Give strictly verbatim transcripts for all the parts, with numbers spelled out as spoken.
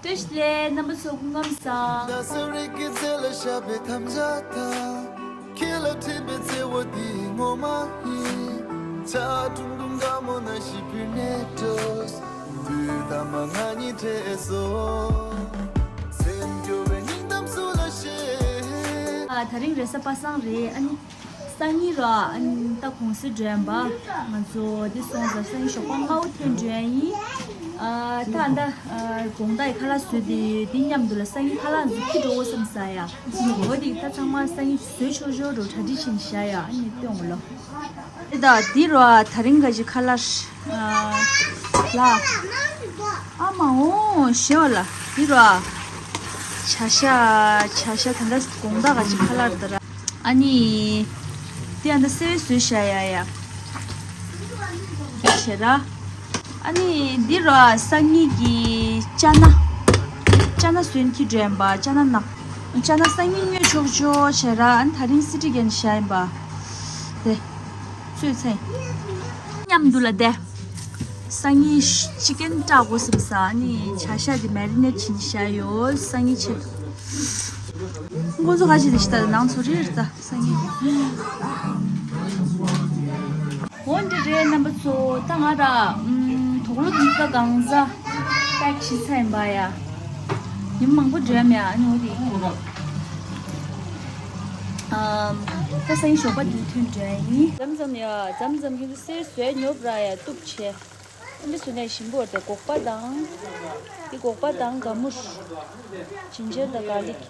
བཀྲ་ཤིས་བདེ་ལེགས། རྣམ་པ་ཚོ་སྐུ་ཁམས་བཟང་། ད་གསོ་རིག་གི་རྩེ་ལ་བཞག་པའི་དམ་བཅའ་དང་། ཁྱེད་ལ་འཕྲིན་པའི་བརྩེ་བ་འདི་ངོ་མ་ཡིན། ཆ་ཀྲུང་ཀྲུང་དགའ་མོ་ན་ཞིག་པིར་ནེ་ཏོས། དུས་ད་མ་ང་གཉིས་འཕྲད་སོ། སེམས་སྐྱོ་བའི་སྙིང་གཏམ་སུ་ལ་བཤད། ཨ། དེ་རིང་རེས་གཟའ་པ་སངས་རེད། ཨ་ནི། སང་ཉིན་ར། ཨ་ནི་ད་གུང་སེང་འགྲོ་ཡིན་པ། ང་ཚོ་འདི་སོང་ཙང་སང་ཉིན་ཞོགས་པ་སྔ་པོ་ཐོན་འགྲོ་ཡིན། ཨ། ད་ད། ཨ། དགོང་དག་ཡི་ཁ་ལག་བཟོས་ཏེ་འདི་མཉམ་དུ་ལ་སང་ཉིན་ཁ་ལག་འཛུགས་ཀྱི་འགྲོ་དགོས་བསམ་ས་ཡ། འོ་དེ་ད་ཚང་མ་སང་ཉིན་བཟོས་ཆོག་ཆོག་འགྲོ་གྲ་སྒྲིག་བྱས་ནས་བཞག་ཡ། ཨ་ནི་སྟོན་འོ་ལོ། དེ་ད་འདི་ར་དེ་རིང་ག་ཅི་ཁ་ལག་ཨ། ལ། ཨ་མ་འོ་ཞེས་པ་ལ་འདི་ར། བྱ་ཤ། བྱ་ཤ་ད་ལྟ་དགོང་དག་ག་ཅི་ཁ་ལག་དེ་ར། ཨ་ནི། འདི་ཨ་ད་སེ་བའི་བཟོས་བཞག་ཡ་ཡ། འདི་བྱེད་ར། ཨ་ནི་འདི་ར་སང་ཉིན་གྱི་ཅ་ན། ཅ་ན་བཟོས་ཁྱི་འདྲ་ཡིན་པ། ཅ་ན་ནག་ཅ་ན་སང་ཉིན་སྔོན་ཆོག་ཆོག་བྱེད་ར། ཨ་ནི་དེ་རིང་སི་ཏི་རྒན་བཞག་ཡིན་པ། དེ། ཚོས་ཚེ། མཉམ་དུ་ལ་དེ། སང་ཉིན་ཅི་ཀན་སྐྲག་དགོས་བསམ་ས། ཨ་ནི་བྱ་ཤ་དེ་མེ་རི་ནེ་ཊི་བྱས་ནས་བཞག་ཡོད། སང་ཉིན་ཆེད་དུ། ཁོང་ཚོ་ཁ་ཤས་དེ་ཤི་ད་ནང་ཚོ་རེད་ད་སང་ཉིན། འོ་འདི་རེད་རྣམ་པ་ཚོ། ད་ང་ར། ཨམ། དུག་ལོག་འདི་ད་གང་ཟ་པེག་བྱས་ཚར་ཡིན་པ་ཡ། ཉིན་མང་པོ་འགྲོ་ཡ་མེད། ཨ་ནི་འོ་དེ། ཨམ། ད་སང་ཉིན་ཞོགས་པ་འདི་ཐོན་འགྲོ་ཡ་ཡིན། མཚམས་མཚམས་ཡ། མཚམས་མཚམས་ཁྱེད་ཚོ་སེ་བཟོས་ཉོབ་ར་ཡ་བཏུབ་བྱས། འདི་ཚོ་ནས་ཞིམ་པོ་དེ་སྒོག་པ་དང་། འདི་སྒོག་པ་དང་སྒ་སྨུར། ཇིན་ཇར་དང་གར་ལིག་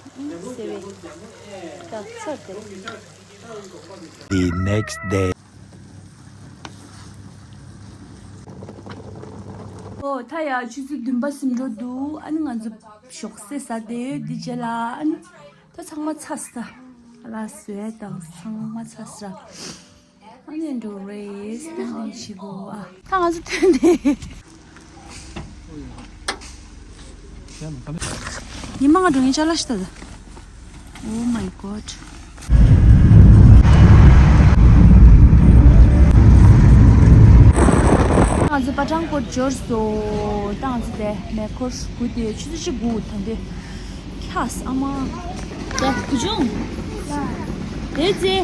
སེ་བའི། ད་ཚར་དེ། The next day. ཨོ་ད་ཡ་ཆུ་ཚོད་བདུན་པ་ཟིན་འགྲོ་འདུག་ཨ་ནི་ང་ཚོ་ཞོགས་ཟས་ཟ་དེ་འདི་རྗེས་ལ་ཨ་ནི་ད་ཚང་མ་ཚར་ས། ལ་སོས་དང་ཚང་མ་ཚར་ས། ཨ་ནི་འགྲོ་རེད། སྟོན་ནས་ཤི་གོ་ཨ། ད་ང་ཚོ་ཐོན་ཏེ། ཉི་མ་ང་འགྲོ་ངའི་ཅ་ལག་ཤི་ད་ད། Oh my god. ང་ཚོ་པ་ཊན་ཀོཊ་འབྱོར་སོང་། ད་ང་ཚོ་དེ་མེ་འཁོར་སྒུག་དེ་ཆུ་ཚོད་གཅིག་སྒུག་ད་འདི། ཁྱགས་ཨ་མ། ད་བུ་ཆུང་། དེ་ཙེ།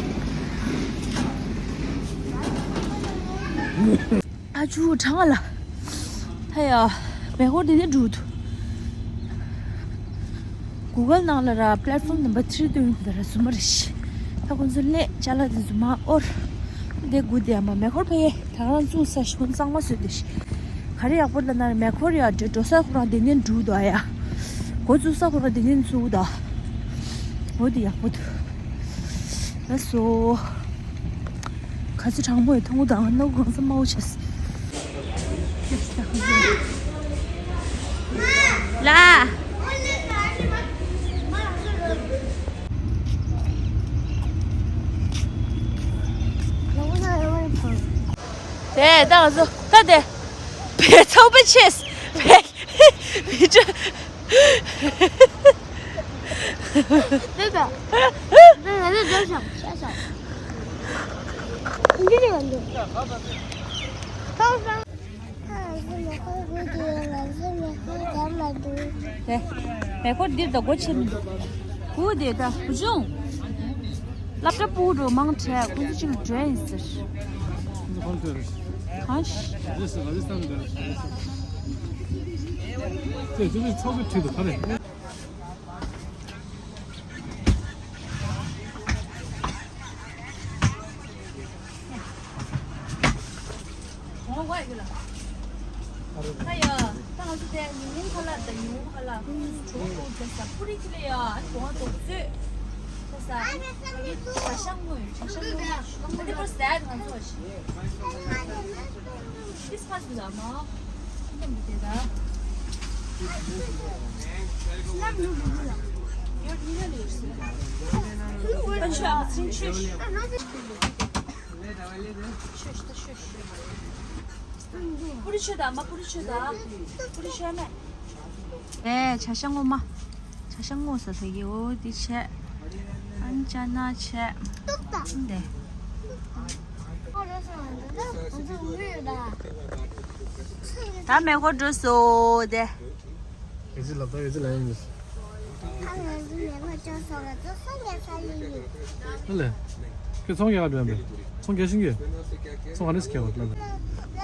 ཨ་ཅུ་གྲང་ང་ལ། ཧ་ཡ། མེ་འཁོར་དེ་ནས་འགྲོ་འདུག་གུ་གལ་ནང་ལ་ར་པླེ་ཊི་ཕོམ་ནམ་བར་ཐི་རི་དུ་ཡིན་པ་ར་ཟུ་མ་རེ་ཤི། ད་ཁོང་ཚོ་སླེབས་ཅ་ལག་དེ་ཚོ་མར་དབོར། དེ་སྒུག་དེ་ཨ་མ་མེ་འཁོར་ཕ་གི་ད་ག་རང་བཙུགས་ས་ཤོན་གཙང་མ་བཟོས་དེ་ཤི། ག་རེ་ཡག་པོ་ལབ་ན་མེ་འཁོར་ཡ་འགྲོ་འགྲོ་ས་ཁོ་རང་དེ་ནས་འགྲོ་འདུག་ཨ་ཡ། འགོ་བཙུགས་ས་ཁོ་རང་དེ་ནས་བཙུགས་འདུག་འོ་དེ་ཡག་པོ་འདུག་ལགས་སོ། ག་ཚོད་གྲང་མོ་ཡོད་མཐོང་གོ་ད་ང་ནོ་གང་ས་མའོ་ཆེས། ལ། དེ་ད་ང་ཚོ་ད་དེ་བེ་ཚོགས་པའི་ཆེས་བེ་བེ་ཅོ། དེ། མེ་འཁོར་འདིར་ད་སྒོ་ཕྱེ་མི་འདུག་གུ་དེ་ད་བུ་ཆུང་། སློབ་གྲྭ་སྤུ་གུ་མང་དྲགས་ཁོ་ཚོ་གཅིག་ལ་འགྲོ་ཡིན་ཟེར། གང་ཤི། ད་ཡ། ད་ང་ཚོ་དེ་ཉུང་ཉུང་ཁ་ལག་དང་ཉུང་ཁ་ལག་ཁོང་ཚོ་གྲོགས་པོ་དེ་ས་པུ་རི་ཁི་ལེ་ཡ་ཨ་ནི་གོང་དོག་ཚོས། དེ་ས་ཨ་ནི་བྱ་ཤ་སྔོ་ཡོད། བྱ་ཤ་སྔོ་ཡོད། ཨ་ནི་པར་ཟད་ང་ཚོ་ཤི། ཁྲིས་མ་སི་ལ་མ། ཁྱི་འདི་དེ་ད། ཡོད་ཡོད་ཡོད་ཟེར། ཨ་ཆོས་ཨ་ཚིན་ཆོས་ཤི། པུ་རི་ཆོས་དང་མ་པུ་རི་ཆོས་དང་། པུ་རི་ཆོས་མེད། ཨེ་བྱ་ཤ་སྔོ་མ། བྱ་ཤ་སྔོ་ཟ་ཟ་གི་འོ་འདི་བྱས། ཨན་ཅ་ན་བྱས། འདི། ད་མེ་འཁོར་འགྲོ་སོ་དེ། ཨེ་ཙི་ལབ་ད་ཨེ་ཙི་ལབ་ཡིན། ཨ་ང་ཚོ་མེད་པ་ཅོ་སོང་ང་ཚོ་སོང་ངས་ས་ལི་ཡིན། ཨ་ལེ། ཁྱོད་ཚོང་རྒྱག་ག་འགྲོ་ཡ་མེད། ཚོང་རྒྱག་ཤིང་གི། ཚོང་ག་ནས་ཁྱེར་བ་ལབ། ད་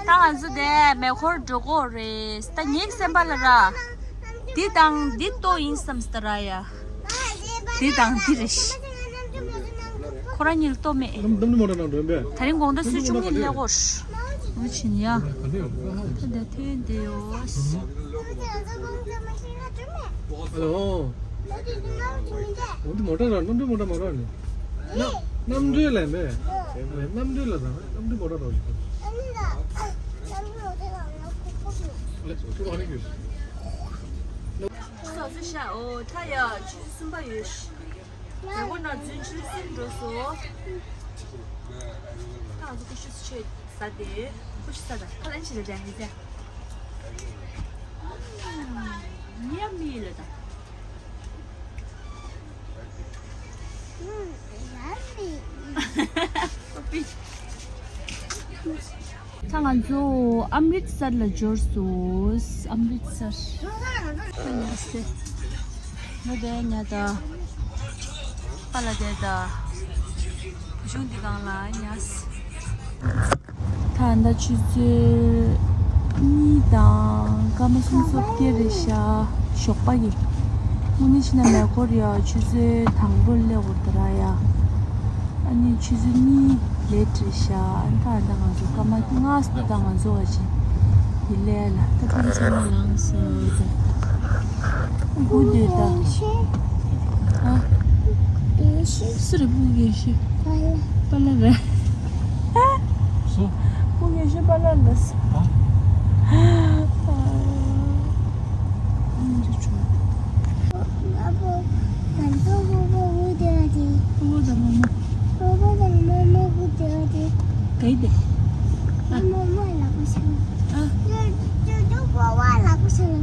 ང་ཚོ་དེ་མེ་འཁོར་འགྲོ་གོ་རེད། ད་ངའི་སེམས་པ་ལ་ར། འདི་དང་འདི་ལྟོ་ཡིན་བསམ་སྟ་ར་ཡ། འདི་དང་འདི་རེད་ཤི། ཁོ་རང་གཉིས་ལ་ལྟོ་མེད། ནམ་ནམ་མོ་ཊ་ནང་འགྲོ་ཡིན་པས། ད་རིང་དགོང་དག་སུས་ཆུང་ངེར་སླེབས་གོ། མུ་ཆིན་ཡ། ད་དེ་ཐོན་དེ་ཡོ། ཨ་ལོ། འདི་མོ་ཊ་ར་གནམ་གྲུའི་མོ་ཊ་མ་ར་ནི། གནམ་གྲུའི་ལས་མེད། གནམ་གྲུའི་ལ་དང་གནམ་གྲུའི་མོ་ཊ་ར་ཞིག་ཨ་ལེ་ཚུར་ཨ་ནི་གྱོད། སོ་སོ་ཤ་འོ་ད་ཡ་ཆུ་གསུམ་པ་ཡོད་ཤི། མེ་འཁོར་ནང་འཛུལ་ཆུ་སིམ་འགྲོ་སོ། ད་ང་ཚོ་ཀུ་ཤུ་ཆོས་ཟ་སྟེ། ཀུ་ཤུ་ཟ་ད་ཁ་ལན་ཆི་རེ་འདྲ་ཡིན་ཟེར། ཉམས་མི་ལ་ད། ད་ང་ཚོ་ཨམ་རིད་སར་ལ་འབྱོར་སོང་། ཨམ་རིད་སར། ང་དེ་ཉ་ད། པ་ལ་དེ་ད། གཞུང་འདི་སྒང་ལ་ཉ། ད་ད་ཆུ་ཚོད་གཉིས་དང་སྐར་མ་སུམ་ཅུ་སོ་བརྒྱད་རེད་ཤག་ཞོགས་པ་གི། དངོས་གནས་བྱས་ན་མེ་འཁོར་ཡ་ཆུ་ཚོད་དང་པོར་སླེབས་དགོས་རེད་ད་ར་ཡ། ཨ་ནི་ཆུ་ཚོད་གཉིས་ལེཊ་རེད་ཤག་ཨ་ད་ད་ང་ཚོ་སྐར་མ་ལྔ་སུ་ད་ང་ཚོ་བ་ཅིག་ཡིན་ལས་ལ་ད་ཕན་ཆད་ན་ལངས་སོ་ད། སྒུག་སྡོད་ད། ཨ། སུ་རེད་སྤུ་གུ་རྒན་ཤོས། པ་ལགས་རེད། སུ། སྤུ་གུ་རྒན་ཤོས་པ་ལགས་ལ་སུ། ཨ། ང་ཚོ་སྤོ་བོ་སྒུག་བསྡད་པ་དེ། སྤོ་བོ་དང་རྨོ་མོ། སྤོ་བོ་དང་རྨོ་མོ་སྒུག་བསྡད་པ་དེ། ག་ཡི་དེ། ཨ། རྨོ་མོ་ལག་པ་འཆང་། ཨ། ཅོ་ཅོ་སྤོ་བོ་ལག་པ་འཆང་ལ།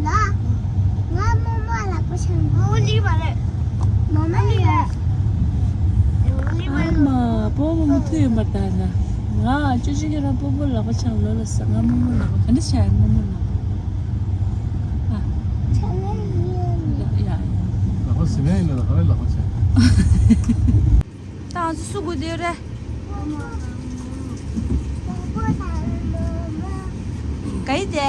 ང་རྨོ་མོ་ལག་པ་འཆང་། སྤོ་བོ་འདི་མ་རེད། མ་མ་ཡིན། ཨ་མ་སྤོ་བོ་མུ་མཐུད་ཡོད་མ་ད་ན། ང་ཅོ་ཅོ་ཁྱེད་རང་སྤོ་བོ་ལག་པ་འཆང་ལོ་ལ་ས། ང་རྨོ་མོ་ལག་པ་ག་འདྲ་བྱ་ཡ་རྨོ་མོ་ལག་པ། ཨ། ཡ་ཡ། ལག་པ་ཟིན་ཡ་ཡིན་ན་ལ་ག་རེ་ལག་པ་འཆང་། ད་ང་ཚོ་སུ་སྒུག་བསྡད་ཡོད་རེད། ག་ཡི་དེ།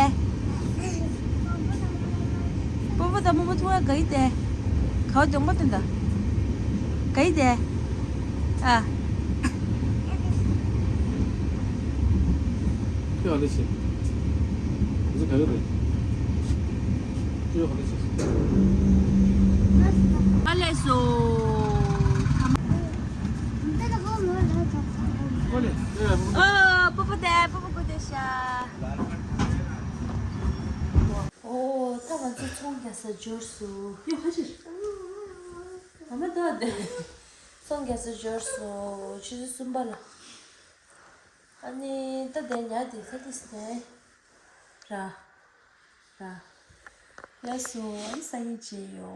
སྤོ་བོ་དང་རྨོ་མོ་ཐུག་ཡ་ག་ཡི་དེ། ག་བ་གདོང་པ་སྟོན་ད། ག་ཡི་དེ། ཨ། ཁྱོད་ཨ་ལེ་ཤི། ང་ཚོ་ག་རེ་རེད། ཁྱོད་ཨ་ལེ་ཤི། ཨ་ལེ་སོ། ཨ་ལེ། ཨ། སྤོ་བོ་དེ་སྤོ་བོ་སྒུག་བསྡད་ཤག་ཨོ་ད་ང་ཚོ་ཚོང་རྒྱག་སར་འབྱོར་སོང་། ཡོ་ཧ་ཅིར། ཨ་མ་ད་དེ། ཚོང་རྒྱག་སར་འབྱོར་སོང་། ཆུ་ཚོད་གསུམ་པ་ལ། ཨ་ནི་ད་དེ་ཉ་དེ་ད་དེ་སྟེ། ར། ར། ཡ་སོ་ཨ་ནི་ས་ཡིན་བྱས་ཡོ།